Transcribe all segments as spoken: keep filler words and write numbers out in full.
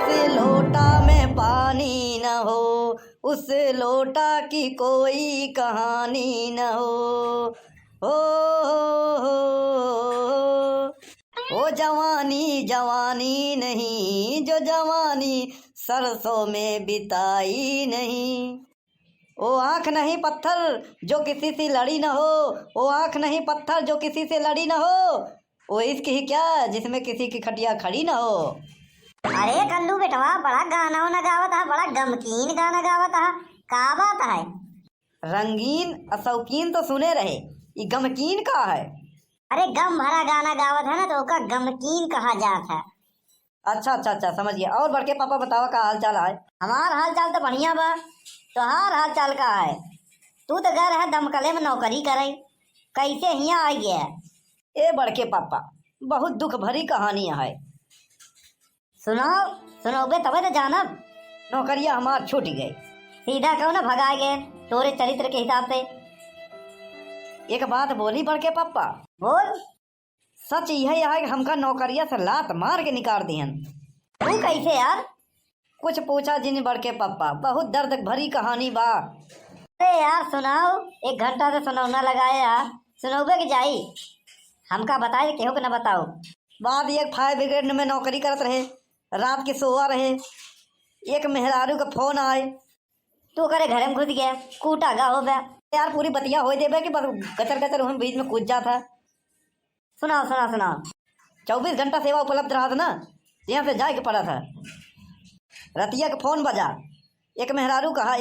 लोटा में पानी न हो, उस लोटा की कोई कहानी न हो। हो, हो, हो, हो। वो जवानी जवानी नहीं, जो जवानी सरसों में बिताई नहीं। वो आँख नहीं पत्थर, जो किसी से लड़ी न हो। वो आँख नहीं पत्थर, जो किसी से लड़ी न हो। वो इश्क ही क्या, जिसमें किसी की खटिया खड़ी न हो। अरे कल्लू बेटवा, बड़ा गाना वाना गावत है, बड़ा गमकीन गाना गावत है, का बात है? रंगीन अ शौकीन तो सुने रहे, ई गमकीन का है? अरे गम भरा गाना गावत है ना, तो ओका गमकीन कहा जात है। अच्छा, अच्छा, अच्छा, समझ गया। और बड़के पापा बतावा, का हाल चाल है? हमार हाल चाल तो बढ़िया बा, तोहार हाल चाल का है? तू तो गए रहे दमकले में नौकरी करे, कैसे हियाँ आई गया? ए बड़के पापा, बहुत दुख भरी कहानी है। सुनाओ, सुनौबे तबे तो जानब। नौकरिया हमार छूट गई। सीधा कहो ना भगाए गए तोरे चरित्र के हिसाब से। एक बात बोली बड़के पापा। बोल। सच यह है कि हमका नौकरिया से लात मार के निकाल दिहन। तू कैसे यार? कुछ पूछा जिन बड़के पापा, बहुत दर्द भरी कहानी बा। अरे यार सुनाओ, एक घंटा से सुनौना लगाए यार, सुनौबे के जाई। हमका बताए केहू के न बताओ। बात एक फायर ब्रिगेड में नौकरी करत रहे, रात के सोवा रहे, एक मेहरारू का फोन आए। तू ओकरे घरे में घुस गया, कूटा गा हो बे। यार पूरी बतिया होए देबे कि बस गचर गचर हम बीच में कूद जात है। सुनाओ, सुनाओ, सुनाओ। चउबीस घंटा सेवा उपलब्ध रहत ना, यहाँ से जाए के पड़त है। रतिया के फोन बजा, एक मेहरारू कहा,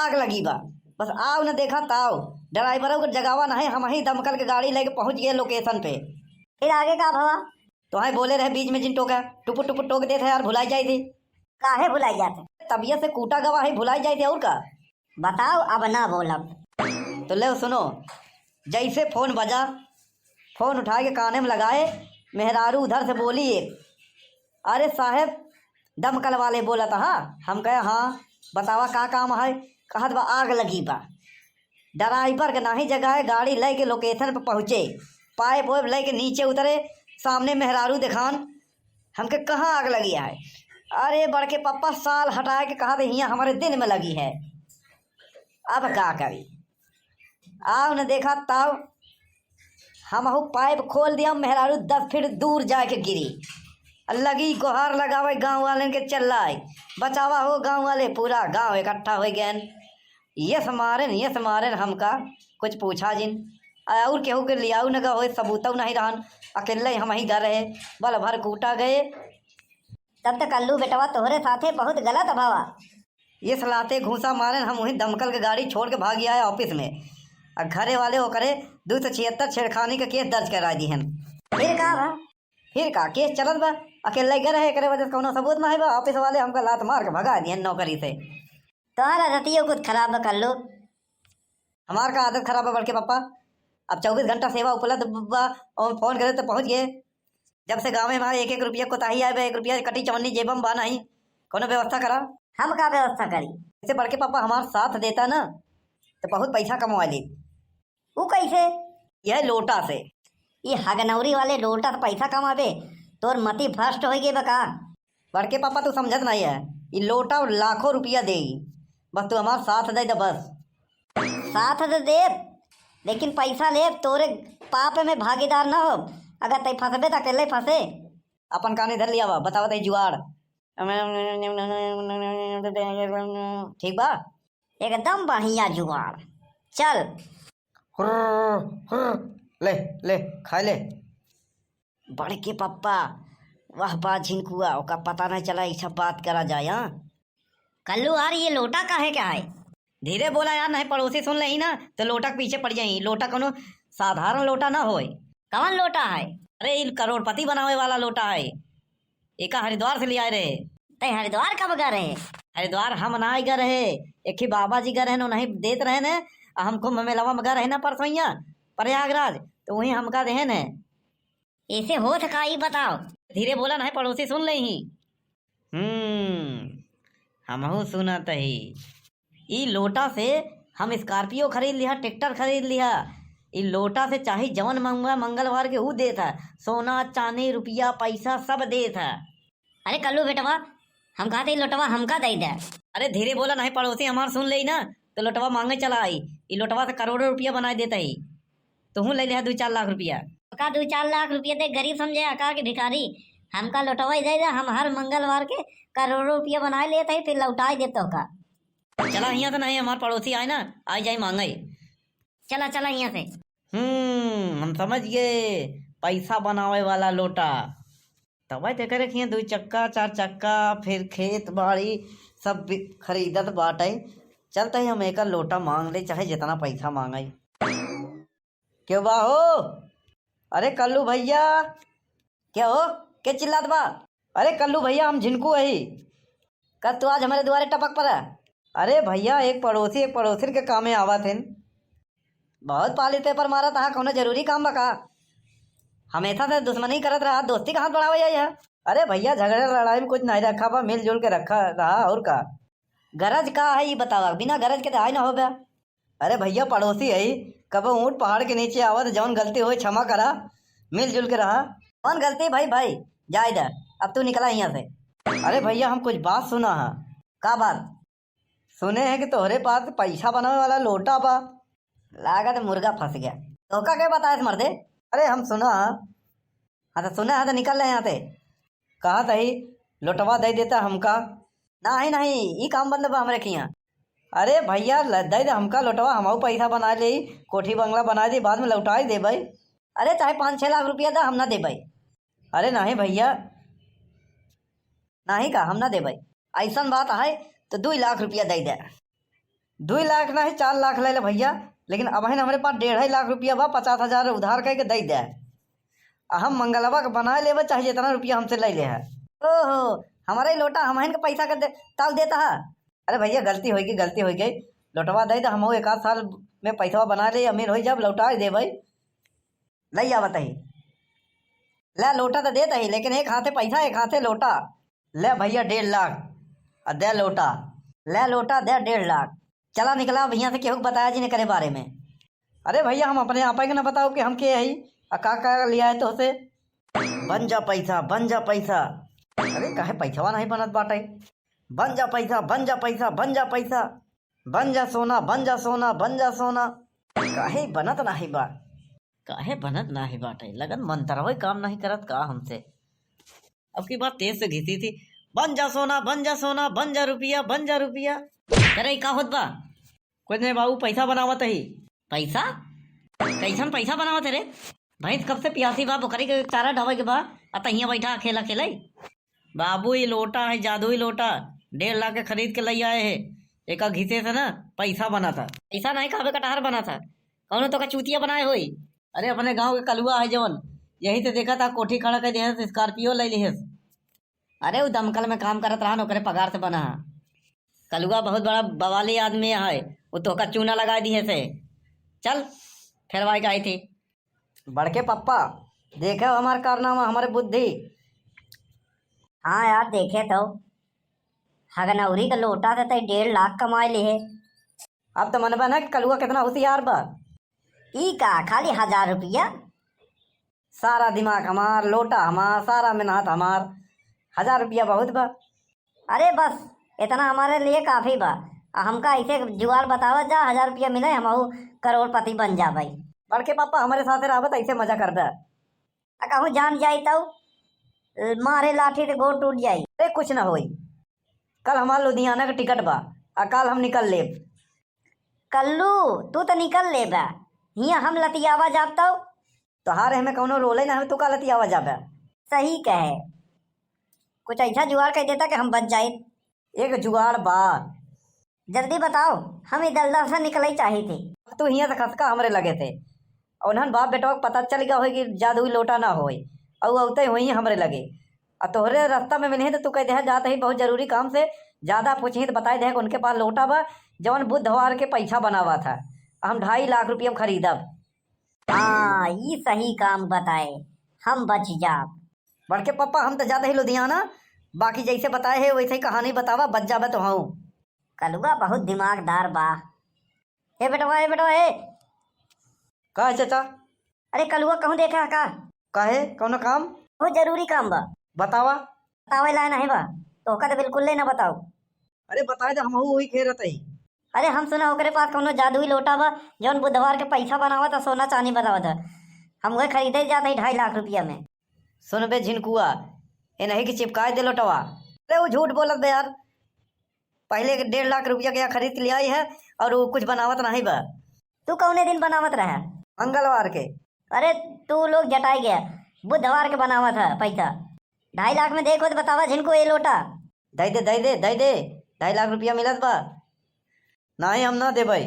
"आग लगी बा।" बस आओ न देखा ताव, ड्राइवरों के जगावा नहीं, हम ही दमकल के गाड़ी लेके पहुँच गए लोकेशन पे। फिर आगे का भवा? तोहे बोले रहे बीच में जिन टोका, टुपुर टुपुर टोक देत है यार, भुलाई जाए थे। काहे भुलाई जात है? तबियत से कूटा गवा है, भुलाई जाए थे और का? बताओ, अब ना बोलब। तो ले सुनो, जैसे फोन बजा, फोन उठाए के काने में लगाए, मेहरारू उधर से बोली एक, "अरे साहेब, दमकल वाले बोलत हा?" हम कहे, "हाँ, बतावा का काम है?" कहत बा, "आग लगी बा।" ड्राइवर के नाही जगाए, गाड़ी लेके लोकेशन पे पहुँचे, पाइप वाइप लेके नीचे उतरे, सामने मेहरारू देखान, हमके कहाँ आग लगी है? अरे बड़के पप्पा, साल हटाए के कहा थे, हियाँ हमारे दिल में लगी है। अब का करी? आओ न देखा तब हमहू पाइप खोल दिया, मेहरारू दस फीट दूर जाके गिरी। लगी गोहार लगावे गाँव वालेन के, चिल्लाए, "बचावा हो गाँव वाले।" पूरा गाँव इकट्ठा हो गए। यस मारेन, यस मारेन, हमका कुछ पूछा जिन। और केहू के लियाऊ न गा होए, सबूतऊ नहीं रहन, अकेले हम ही घर रहे, बल भर कूटा गए। तब तो कल्लू बेटवा तोहरे साथे बहुत गलत भवा। यस लाते घूसा मारेन, हम वहीं दमकल के गाड़ी छोड़ के भागी आए ऑफिस में। और घरे वाले ओकरे दो सौ छिहत्तर छेड़खानी का केस दर्ज करा दिहन। फिर का भा? फिर का केस चलत बा, अकेले गए रहे, एकरे वजह से कौनो सबूत ना है बा, ऑफिस वाले हमका लात मार के भगा दिहन नौकरी से। तोहरा रतियो कुछ खराब बा कल्लू। हमार का आदत खराब बा बड़के पप्पा? अब चउबीस घंटा सेवा उपलब्ध बा, और फोन करे तो पहुँच गए। जब से गाँव में हमारे एक एक रुपया कोताही आए बा, एक रुपया कटी चवन्नी जेबम बा नहीं, कौनो व्यवस्था करा। हम का व्यवस्था करी? जैसे बड़के पापा हमार साथ देता ना, तो बहुत पैसा कमवा ली। ऊ कैसे? यह लोटा से। ये हगनौरी वाले लोटा से पैसा कमाबे? तोर मति भ्रष्ट हो गए बा का? बड़के पापा, तू समझत नहीं है, ये लोटा लाखों रुपया देई, बस तू हमार साथ दे दे बस। साथ तो देब, लेकिन पैसा लेब, तोरे पाप में भागीदार ना हो। अगर तै फंसबे तो अकेले फंसे। अपन कानी धर लिया बा, बतावत है जुआड़। ठीक बा? एकदम बढ़िया जुगाड़। चल। हुर्र, हुर्र, ले, ले, खाए ले। बड़के पप्पा, वाह बा झिनकुआ, ओका पता नहीं चला, ई सब बात करा जाए, हाँ? कल्लू यार, ये लोटा काहे का है? धीरे बोला यार, नहीं पड़ोसी सुन लेही ना, तो लोटा के पीछे पड़ जाई। लोटा कोनो साधारण लोटा ना होए। कवन लोटा है? अरे, ई करोड़पति बनावे वाला लोटा है। एका हरिद्वार से ले आए रहे। तै हरिद्वार कब गए रहे? हरिद्वार हम ना गए रहे, एक ही बाबा जी गए रहे, उन्हीं देत रहे ने। आ हम कुंभ मेलवा में गए रहे ना परसोइया, प्रयागराज, तो वहीं हमका देहे ने। ऐसे होत का, ई बताओ। धीरे बोला, नहीं पड़ोसी सुन लेही। हम्म, हमहू सुनत ही। ई लोटा से हम Scorpio खरीद लिहा, ट्रैक्टर खरीद लिहा। ई लोटा से चाहे जवन मंगवा मंगलवार के ऊ देत है, सोना, चांदी, रुपया, पैसा सब देत है। अरे कल्लू बेटवा, हम कहत ही लोटवा हमका दइ दे। अरे धीरे बोला, नहीं पड़ोसी हमार सुन लेई ना, तो लोटवा माँगे चला आई। ई लोटवा से करोड़ों रुपया बनाइ देत ही। तुहूँ लइ लेहा दुइ चार लाख रुपया। का दुइ चार लाख रुपया दे, गरीब समझे अका के भिखारी? हमका लोटवा ही दइ दे, हम हर मंगलवार के करोड़ों रुपया बनाइ लेत ही, फिर लौटाइ देत तोहका। चला हियाँ से, नहीं हमार पड़ोसी आए ना, आइ जाई माँगे। चला चला हियाँ से। हम्म, हम समझ गए, पैसा बनावे वाला लोटा। तबै तो करे खिए दुइ चक्का, चार चक्का, फिर खेत बाड़ी सब बि-, खरीदत बाटे। चलत ही हम एकर लोटा माँग ले, चाहे जितना पैसा माँगे। के बा हो? अरे कल्लू भइया। के हो? के चिल्लात बा? अरे कल्लू भइया, हम झिनकू अही। का तू आज हमरे दुआरे टपक पड़ा? अरे भइया, एक पड़ोसी एक पड़ोसिन के कामे आवत हिन। बहुत पाली पेपर मारत हा, कौनो जरूरी काम बा का? हमेशा से दुश्मनी करत रहा, दोस्ती कहाँ बढ़ावे जाई है? अरे भइया, झगड़ा लड़ाई में कुछ नहीं रखा बा, मिलजुल के रखा रहा, और का? गरज का है, ई बतावा, बिना गरज के तो आए ना होबे। अरे भइया, पड़ोसी है, कबो ऊँट पहाड़ के नीचे आवत, जौन गलती होई क्षमा करा, मिलजुल के रहा। कौन गलती भाई, भाई, जाए दे, अब तू निकला हियाँ से। अरे भइया, हम कुछ बात सुना है। का बात? सुने हैं कि तोहरे पास पैसा बनावे वाला लोटा बा। लागत मुर्गा फंस गया। तोहका के बताए मर्दे? अरे हम सुना है। हाँ तो सुना है तो निकल ले यहाँ से। कहा तही लोटवा दे देता हमका। नहीं, नहीं, ई काम बंद बा हमरे किहाँ। अरे भइया, ल-, दे दे हमका लोटवा, हमहू पैसा बना ले, कोठी बंगला बना दे, बाद में लौटाई देबे। अरे चाहे पाँच छह लाख रुपया दा, हम ना देबे। अरे नहीं भइया, नहीं का, हम ना देबे। ऐसन बात है तो दुइ लाख रुपया दे दे। दुइ लाख नहीं, चार लाख ले ले भइया, लेकिन अबहिन हमरे पास डेढ़ लाख रुपया बा, पचास हजार उधार कइके दे दे। आ हम मंगलवा के बनाए लेबे, चाहे जितना रुपया हमसे ले ले है। ओहो, हमारा ही लोटा हमहिन के पैसा के दे, ताऊ देता है। अरे भइया, गलती होइ गई, गलती होइ गई, लोटवा दे दे, हमहू एक आध साल में पैसवा बना ले, अमीर होइ जाब, लौटा देबे। ले आवत ही। ले लोटा तो देत ही, लेकिन एक हाथे पैसा, एक हाथे लोटा। ले भइया डेढ़ लाख, आ दे लोटा। ले लोटा, दे डेढ़ लाख। चला निकला अब हियाँ से, केहू के बताया जी ने करे बारे में। अरे भइया, हम अपने आप के ना बताओ कि हम के हई, आ का का लिया है तोहसे। बन जा पैसा, बन जा पैसा। अरे काहे पैसवा नहीं बनत बाटे? बन जा पैसा, बन जा पैसा, बन जा पैसा। बन जा सोना, बन जा सोना, बन जा सोना। काहे बनत नाही बा? काहे बनत नाही बाटे? लगत मंतरवे काम नहीं करत का हमसे? अब की बात तेज से घिसी थी। बन जा सोना, बन जा सोना, बन जा रुपया, बन जा रुपया। अरे, ई का होत बा? कुछ नहीं बाबू, पैसा बनावत ही। पैसा? कैसन पैसा बनावत है रे? भैंस कब से पियासी बा, ओकरे के चारा डावे के बा, आ तहिया बैठा अकेला अकेले। बाबू, ई लोटा है, जादुई लोटा, डेढ़ लाख के खरीद के लइ आए है। एका घिसे से ना पैसा बना था। पैसा नहीं कहबे, कटहर बना था। कौनो तो का चूतिया बनाए होई। अरे, अपने गांव के कलुआ है जवन, यही से देखा था, कोठी खड़ा कर दिहस, स्कॉर्पियो ले लिहस। अरे, उ दमकल में काम करत रहा न, ओकरे पगार से बना है। कलुआ बहुत बड़ा बवाली आदमी है, उ तोहका चूना लगा दिहस। चल, फेरवाई के आई थी। बड़के पप्पा, देखे हो हमार कारनामा, हमारे बुद्धि। हाँ यार, देखे तो हगनौरी के लोटा से तई डेढ़ लाख कमाए लिहे। अब तो मनबा ना कि कलुआ कितना होशियार बा। ई का, खाली हजार रुपया? सारा दिमाग हमार, लोटा हमार, सारा मेहनत हमार, हजार रुपया बहुत बा। अरे बस, इतना हमारे लिए काफी बा। आ हमका ऐसे जुगाड़ बतावा जा, हजार रुपया मिले, हमहू करोड़पति बन जाबे। बड़के पापा, हमारे साथे रहबे त ऐसे मजा करबे। आ कहूँ जान जाई तउ मारे लाठी से गोड़ टूट जाई। अरे कुछ ना होई, कल हमार लुधियाना के टिकट बा, आ काल हम निकल लेब। कल्लू, तू तो निकल लेबा, हियाँ हम लतियावा जाब तउ। तोहार एहमे कौनो रोले ना हो, तू का लतियावा जाबा? सही कहे, कुछ ऐसा जुगाड़ कर देता कि हम बच जाए। एक जुगाड़ बा। जल्दी बताओ, हम ई दलदल से निकले चाही थे। अब तू हियाँ से खसका हमरे लगे थे। उन्हन बाप बेटवा के पता चल गया होई कि जादुई लोटा ना होई, अउ अउते होई हमरे लगे। आ तोहरे रास्ता में मिले तो तू कह दे, जात ही बहुत जरूरी काम से, ज्यादा पूछी तो बताई दे कि उनके पास लोटा बा, जवन बुधवार के पैसा बनावा था, हम ढाई लाख रुपया में खरीदब। हाँ, ई सही काम बताए, हम बच जाब। बड़के पापा, हम तो जाते ही लुधियाना, बाकी जैसे बताए है वैसे ही कहानी बतावा, बच जाबे तो हूँ। कलुआ बहुत दिमागदार बा। ए बेटवा, ए बेटवा, ए। का है चाचा? अरे कलुआ कहूँ देखा है का? काहे, कौनो काम? बहुत जरूरी काम बा। बतावा। बतावे लाए नहीं बा, तोहका तो बिल्कुल ले ना बताओ। अरे बताए तो हमहू वही खेरत ही। अरे हम सुना ओकरे पास कौनो जादुई लोटा बा, जौन बुधवार के पैसा बनावत है, सोना चांदी बनावत है। हम वह खरीदे जात ही ढाई लाख रुपया में। सुन बे झिनकुआ, ए नहीं कि चिपकाए दे लोटवा। अरे वो झूठ बोलत बे यार, पहले के डेढ़ लाख रुपया के यहाँ खरीद ले आई है और वो कुछ बनावत नहीं बा। तू कौने दिन बनावत रहे? मंगलवार के। अरे तू लोग जटाई गया, बुधवार के बनावत है पैसा। ढाई लाख में देखो तो बतावा झिनको ये लोटा। दे दे, दे दे, दे दे, ढाई लाख रुपया मिलत बा। नहीं, हम ना देबै।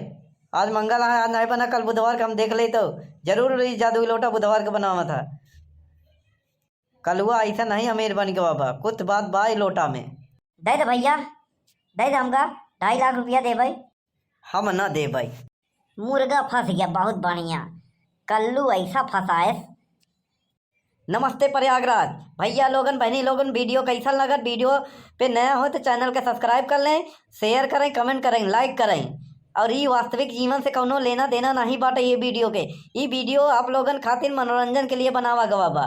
आज मंगल है, आज नहीं बना, कल बुधवार के हम देख ले तो जरूर ई जादुई लोटा बुधवार के बनावत है। कलुआ ऐसा नहीं अमीर बन गवा बा, कुछ बात बा ई लोटा में। दे दे भैया, दे दे हमका, ढाई लाख रुपया देबै। हम ना देबै। मुर्गा फंस गया, बहुत बढ़िया। कल्लू ऐसा फंसाएस। नमस्ते प्रयागराज। भैया लोगन, बहनी लोगन, video कैसन लगत? Video पे नया हो तो channel के subscribe कर लें, share करें, comment करें, like करें। और ई वास्तविक जीवन से कौनो लेना देना नहीं बाटे ये video के। ई video आप लोगन खातिर मनोरंजन के लिए बनावा गवा बा।